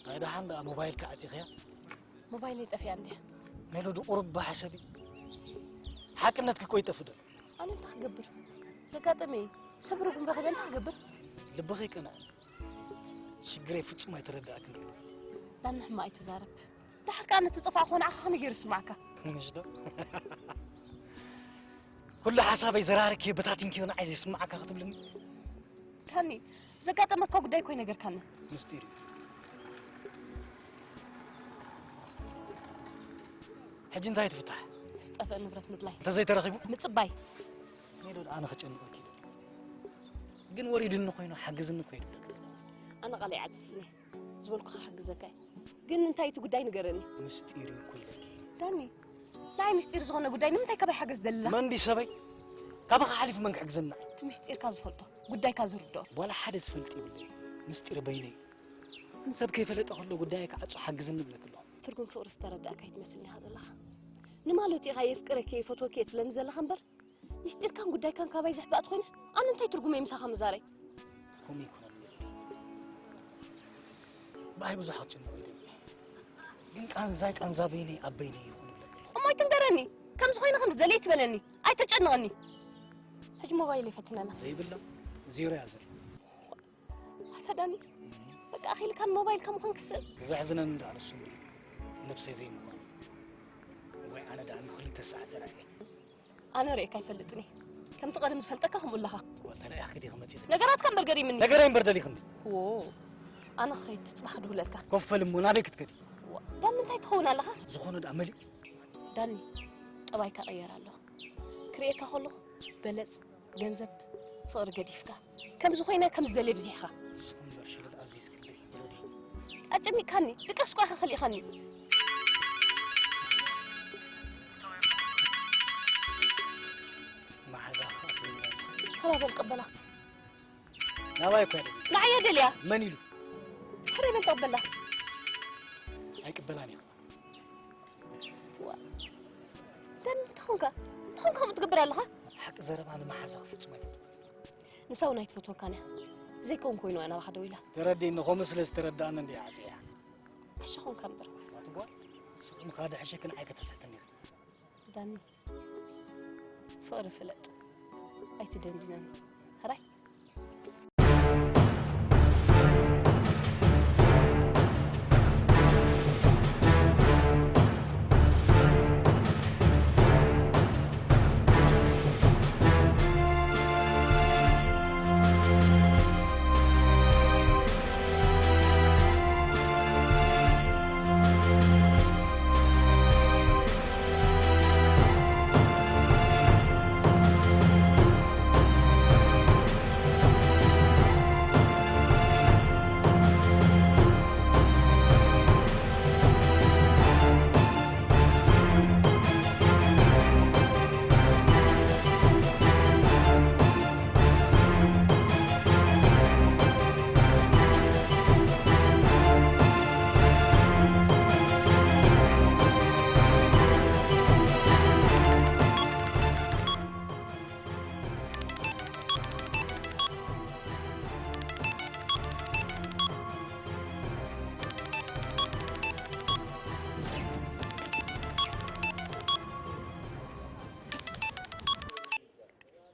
ኣይ ደሓን ደኣ ሞባይልካ ዓጺኽያ? ሞባይለይ ጠፊኣ እንድያ። ሜሎዲ ቁሩብ ብሓሰቢ። ሓቅነትኪ እኮ ይጠፍእ ዶ? ኣነ እንታይ ክገብር? ዘጋጠመ እዩ። ሰብ ርጉም ረኺበ እንታይ ክገብር? ልብኺ ቅንዕ። ሽግረይ ፍጹም ኣይተረድኣክን። ዳኒ ሕማቕ ኣይትዛረብ። ደሓር ከኣ ነቲ ዝጠፍኣኹ ንዓኻ ከመይ ገይሩ ይስምዓካ? ምሽ ዶ? ኩሉ ሓሳበይ ዘራርክዮ በታቲንክዮ ንዓይ ዘይስምዓካ ክትብልኒ? ዳኒ፣ ዘጋጠመካ ጉዳይ እኮ ኣይነገርካንን። ምስጢር እዩ። ሕጂ እንታይ ትፍታሕ? ዝጠፍእ ንብረት ምድላይ። እንተዘይተረኺቡ? ምጽባይ። ሜሎድ ኣነ ክጨንቐኪ ኢለ። ግን ወሪድኒ ኮይኑ ሓግዝኒ እኮ ይድብለካ። ኣነ ቃለይ ዓጺፍኒ። ዝበልኩኻ ክሕግዘካ እየ። ግን እንታይ እቲ ጉዳይ ንገረኒ። ምስጢር እዩ እኮ ኢለኪ። ዳኒ፣ ንዓይ ምስጢር ዝኾነ ጉዳይ ንምንታይ ካባይ ሓገዝ ደልላ? መን ድዩ ሰበይ? ካባኻ ሓሊፉ መን ክሕግዘና? እቲ ምስጢርካ ዝፈልጦ፣ ጉዳይካ ዝርድኦ። ዋላ ሓደ ዝፈልጥ የብለይ። ምስጢር በይነይ። ግን ሰብ ከይፈለጠ ከሎ ጉዳይ ክዓጹ ሓግዝኒ እብለኪ ኣለኹ። ትርጉም ፍቕሪ ዝተረዳእካ ኣይትመስልን ኢኻ ዘለኻ። ንማለቱ ኢኻ የፍቅረኪ፣ የፈትወኪ እየ ትብለኒ ዘለኻ እምበር፣ ምስጢርካን ጉዳይካን ካባይ ዝሕባእ ተኾይኑ፣ ኣነ እንታይ ትርጉም እየ ምሳኻ ምዛረይ? ከምኡ ኣይኮነን። ብኣይ ብዙሕ ክትጭነቕ ይደሊ። ግን ቃንዛይ ቃንዛ በይነይ ኣብ በይነይ ይኹን እብለኪ ኣለኹ። እሞ ኣይትንገረኒ። ከምዚ ኮይነ ከም ዝደለየ ትበለኒ። ኣይተጨንቐኒ። ሕጂ ሞባይል ይፈትነና። ዘይብላ ዜሮ እያ ዘላ። ኣታ ዳኒ፣ በቃ ኣኺልካን ሞባይልካ ምዃን ክስእል። ዘሕዝነኒ ደኣ ንሱ እንድዩ፣ ነብሰይ ዘይምዃኑ። ወይ ኣነ ደኣ ንክልተ ሰዓት ተራእየ። ኣነ ርእየካ ኣይፈልጥን እየ። ከምቲ ቀደም ዝፈልጠካ ከምኡ ኣለኻ። ወተረእያ ክዲ ክመጽእ። ነገራትካ እምበር ገሪምኒ። ነገረይ እምበር ደሊኽኒ። ዎ፣ ኣነ ክኸይድ ጽባሕ ክድውለልካ። ኮፍ በል እሞ ናበይ ክትከዲ? ዋ፣ ዳኒ እንታይ ትኸውን ኣለኻ? ዝኾነ ደኣ መሊእ። ዳኒ፣ ጠባይካ ቀየር ኣሎ። ክርእየካ ከለኹ በለጽ፣ ገንዘብ፣ ፍቕሪ ገዲፍካ። ከምዚ ኮይነ ከም ዝደልየ ብዚሕኻ። ንስኺ እምበር ሽሉል ኣዚዝክለይ ሜሎዲ። ኣጨኒቕካኒ፣ ድቃስ እኳ ኢኻ ከሊእኻኒ። መሓዛኻ ኣትወኒ። ሃባ በል ቀበላ። ናባይ እኮ እያ ደልያ። ንዓይ እያ ደልያ። መን ኢሉ? ሕራይ በል ተቐበላ። ኣይቅበላን ኢኻ። ዋ። ዳኒ እንታይ ኾንካ? እንታይ ኾንካ ከምኡ ትገብር ኣለኻ? ሓቂ ዘረባ ንመሓዛኺ ፍጹም ኣይፈትዎን። ንሳ እውን ኣይትፈትወካን እያ። ዘይከውን ኮይኑ እያ ናባኻ ደው ኢላ። ተረዲእኒ፣ ከምኡ ስለ ዝተረዳእኒ እንድየ ዓጽየያ። ዕሾኽ ኾንካ እምበር። ኣቲ ጓል፣ ስቕ ንኻድሕሸኪ ንዓይ ከተስሕትኒ ኢኺ። ዳኒ፣ ፍቕሪ ፍለጥ። ኣይትደንድነኒ። ሕራይ?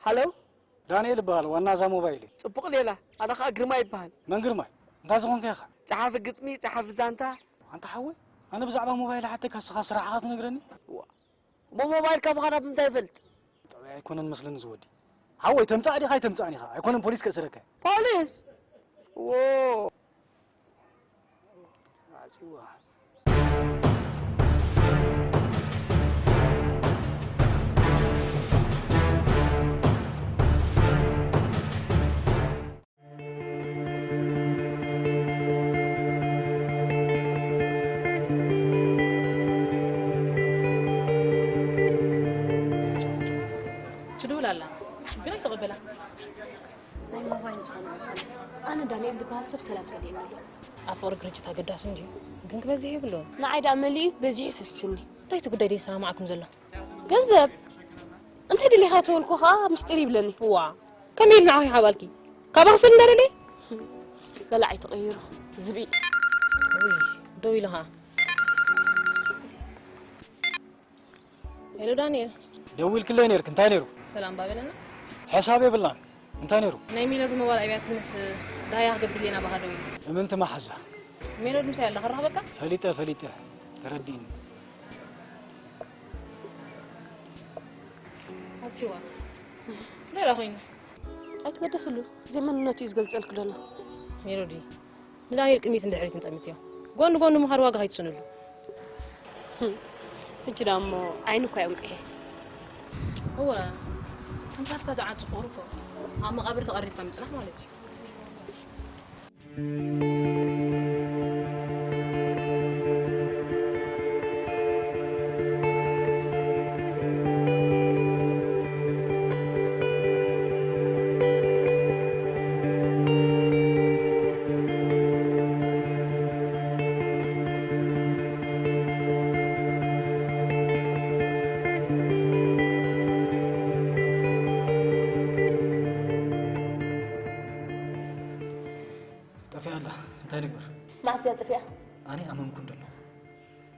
ሃሎ? ዳንኤል እበሃል፣ ዋና እዛ ሞባይል እየ። ጽቡቕ ሌላ፣ ኣነ ኸኣ ግርማይ ይበሃል። መን ግርማይ? እንታይ ዝኾንካ ኢኻ? ጸሓፊ ግጥሚ፣ ጸሓፊ ዛንታ። ኣንታ ሓወይ፣ ኣነ ብዛዕባ ሞባይል ሓተካ፣ ንስኻ ስራሕኻ ትነግረኒ? ዋ፣ እሞ ሞባይልካ ምዃና ብምንታይ ይፈልጥ? ጠባይ ኣይኮነን መስለኒ ዝወዲ። ሓወይ፣ ተምጻእ ዲኻ ኣይተምጻእን ኢኻ? ኣይኮነን ፖሊስ ከእስረካ እዩ። ፖሊስ? ዎ። ኣጽዋ። ትድውል ኣላ፣ ግን ኣይተቐበላን። ናይ ሞባይል ዝኾነ መኾነ። ኣነ ዳንኤል ዝበሃል ሰብ ሰላም ተልየኒ ኣሎ። ኣብ ፍቕሪ ግርጭት ኣገዳሲ እንድዩ፣ ግን ክበዝሕ የብሉን። ንዓይ ደኣ መሊኡ በዚሑ ይፈስስኒ። እንታይ እቲ ጉዳይ ደይሰማማዓኩም ዘሎ? ገንዘብ። እንታይ ደሊኻ ተበልኩ ኸኣ ምስጢር ይብለኒ። ዋ፣ ከመይ ኢሉ ንዓኺ ሓባልኪ? ካባኺ ስለ እንዳደለየ? በላዒ ተቐይሩ። ዝብኢ። ውይ፣ ደው ኢሉ ኸዓ። ሄሎ ዳንኤል። ደዊልክለይ ነይርክ፣ እንታይ ነይሩ? ሰላም ባበለና። ሕሳብ የብላን። እንታይ ነይሩ? ናይ ሜሎዲ ሞባይል ኣብያ ትንስ ዳያ ክገብርልየና ባኻ ደው ኢሉ። እምንቲ መሓዛ። ሜሎዲ ምሳይ ኣላ ክራኸበካ? ፈሊጠ፣ ፈሊጠ። ተረዲእኒ። ኣትዋ። እንታይ ደኣ ኮይኑ? ኣይትገደስሉ። ዘይመንነቱ እዩ ዝገልጸልክ ዘሎ። ሜሎዲ። ንዳንኤል ቅድሚት ንድሕሪትን ጠምትዮ። ጎኒ ጎኒ ምኻድ ዋጋ ከይትስእንሉ። ህም፣ ሕጂ ደኣ እሞ ዓይኑ እኳ እዮም ቅሄ። እወ፣ ትንፋስካ ዝዓጹ ፍቕሪ እኮ ኣብ መቓብር ተቐሪብካ ምጽናሕ ማለት እዩ። ጠፊኣ ኣላ። እንታይ ንግበር? መዓስ ድያ ጠፊኣ? ኣነ ኣመንኩ እንደሎ።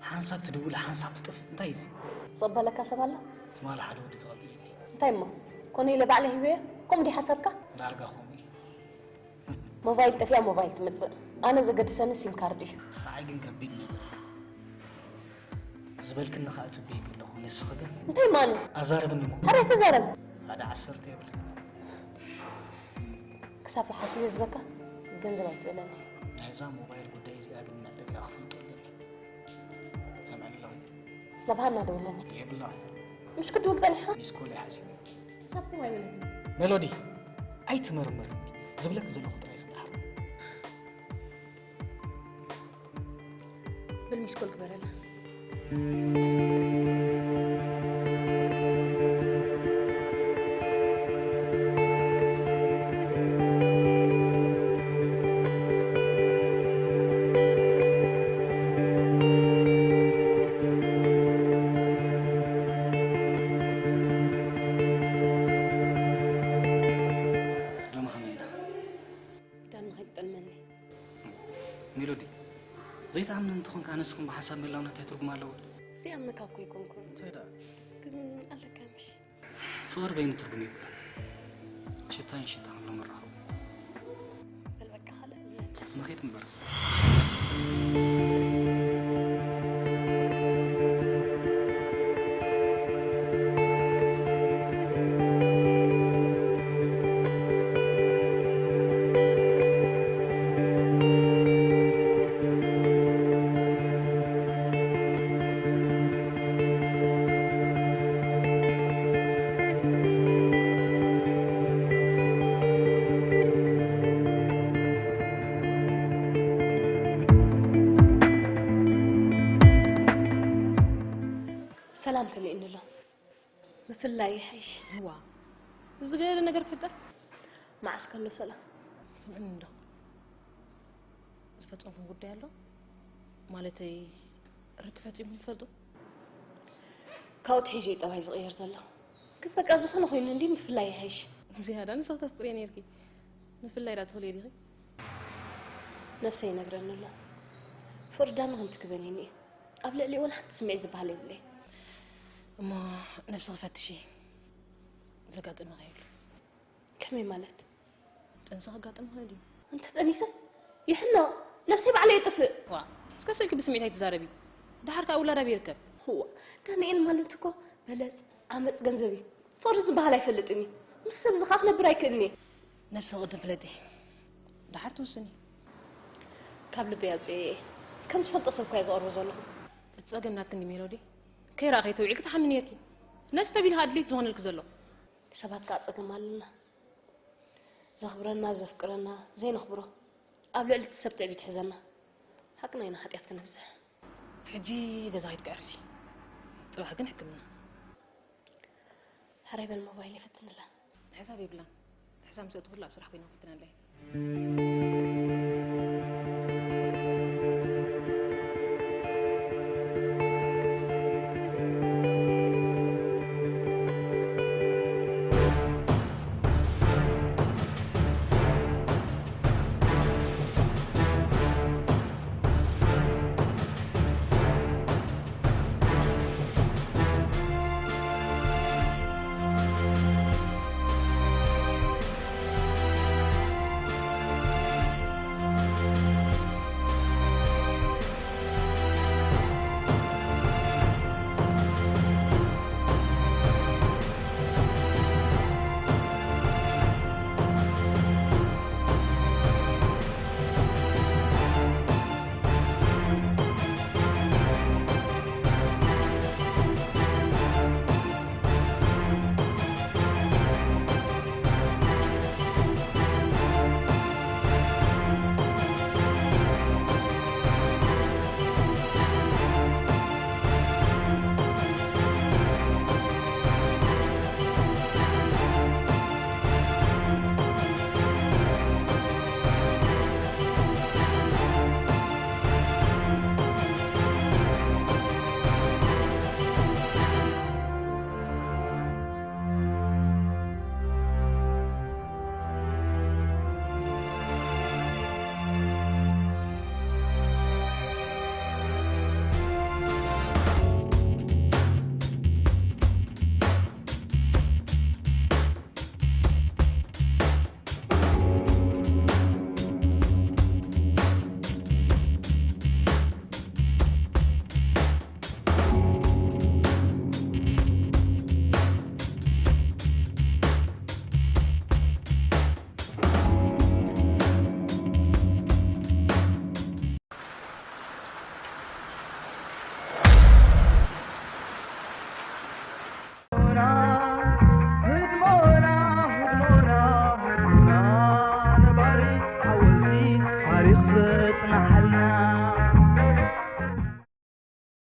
ሓንሳብ ትድውል፣ ሓንሳብ ትጠፍእ። እንታይ እዩ እዚ? ዝቕበለካ ሰብ ኣላ? ትማሊ ሓደ ወዲ ተቐቢሉኒ። እንታይ እሞ? ኮነ ኢለ ባዕለይ ሂበዮ? ከምኡ ድዩ ሓሳብካ? ዳርጋ ከምኡ እዩ። ሞባይል ጠፊኣ ሞባይል ትመጽእ። ኣነ ዘገድሰኒ ሲም ካርድ እዩ። ንዓይ ግን ከቢድ ነገር እዩ። ዝበልክኒ ከኣ ጽበየኪ ኣለኹ። ንስኺ ግን እንታይ ማለት? ኣዛርብኒ እሞ። ኣረ ተዛረብ። ሓደ ዓሰርተ የብልክን። ክሳብ ዝሓስብ ዝበካ ገንዘብ ኣይትበለኒ። ናይዛ ሞባይል ጉዳይ እዚኣ ግን መዕለቢኣ ክፈልጦ ኣለኒ። ሰምዕኒ ኣለኺ? ናብ ሃና ደውለኒ። የብላን። ምሽ ክትድውል ጸኒሕካ? ሚስኮል እየ ሓሲበ። ክሳብ ከም ኣይበለትን። ሜሎዲ፣ ኣይትመርምርኒ። ዝብለኪ ዘለኹ ጥራይ ስምዓኒ። በል ሚስኮል ግበረላ። ሎሚ ከመይ ኢላ? ዳኒ ከይትጠልመኒ። ሜሎዲ፣ ዘይትኣምኒ እንተኾንካ፣ ኣነስ ከም ብሓሳብ ምህላውና እንታይ ትርጉም ኣለዎ? ዘይኣምነካ እኮ ኣይኮንኩን። እንታይ ደኣ? ግን ኣለካ ምሽ? ፍቕሪ በይኑ ትርጉም የብሉን። ሽታይን ሽታን ሎሚ ንራኸቦ። በል በቃ፣ ካልእ እምነት። ንኸይድ እምበር። ሰላም ከመይ እንሎ? ምፍላይ ይሓይሽ። እዋ፣ ዝገደደ ነገር ክፍጠር? መዓስ ከሎ ሰላም? ስምዕኒ እንዶ። ዝፈጸምኩም ጉዳይ ኣሎ? ማለተይ፣ ርክብ ፈጺምኩም ትፈልጡ? ካብኡ ትሒዙ እዩ ጠባይ ዝቕየር ዘሎ። ግን በቃ ዝኾነ ኮይኑ እንዲ ምፍላይ ይሓይሽ። ዝያዳ ንስኺ ተፍቅርዮ ነይርኪ። ምፍላይ ዳ ትኽእልዮ ዲኺ? ነብሰይ ይነግረኒ ኣሎ። ፍቕሪ ዳኒ ከምቲ ክበንየኒ እዩ። ኣብ ልዕሊ እውን ሓንቲ ስምዒት ዝበሃል የብለይ። እሞ ነብስኺ ፈትሺ። ዘጋጥመኺ የብሉ። ከመይ ማለት? ጥንሲ ከጋጥም ይኽእል እዩ። እንተ ጠኒሰ? ይሕኖ፣ ነብሰይ ባዕለይ የጥፍእ። ዋ፣ እስከ ስልኪ ብስምዒት ኣይትዛረቢ። ደሓር ከኣ ውላድ ኣበይ ይርከብ? እዋ፣ ዳንኤል ማለት እኮ በለጽ፣ ዓመጽ ገንዘብ እዩ። ፍቕሪ ዝበሃል ኣይፈልጥን እዩ። ምስ ሰብ እዚ ከኣ ክነብር ኣይክእልን እየ። ነብስኺ ቅድም ፍለጢ። ደሓር ትውስኒ። ካብ ልበይ ኣውፅኤ እየ። ከም ዝፈልጦ ሰብ እኮ እየ ዘቕርቦ ዘለኹ። እቲ ጸገም ናትኪ እንዲ ሜሎዲ። ከይረኣኺ ተውዒልኪ ትሓሚ ነይርኪ። ነዚ ተቢልኪ ኣድልየት ዝኾነልኪ ዘሎ። ሰባት ከኣ ጸገም ኣለና። ዘኽብረና፣ ዘፍቅረና፣ ዘይነኽብሮ። ኣብ ልዕሊ እቲ ሰብ ትዕቢት ይሕዘና። ሓቅና ኢና ሓጢኣት ከነብዝሕ። ሕጂ ገዛ ከይድኪ ዕርፊ። ጽባሕ ግን ሕክምና። ሕራይ በል ሞባይል ይፈትንላ። ሕሳብ የብላን። ሕሳብ ምስ ኣእቱ ኩሉ ኣብ ስራሕ ኮይና ክፍትነለይ።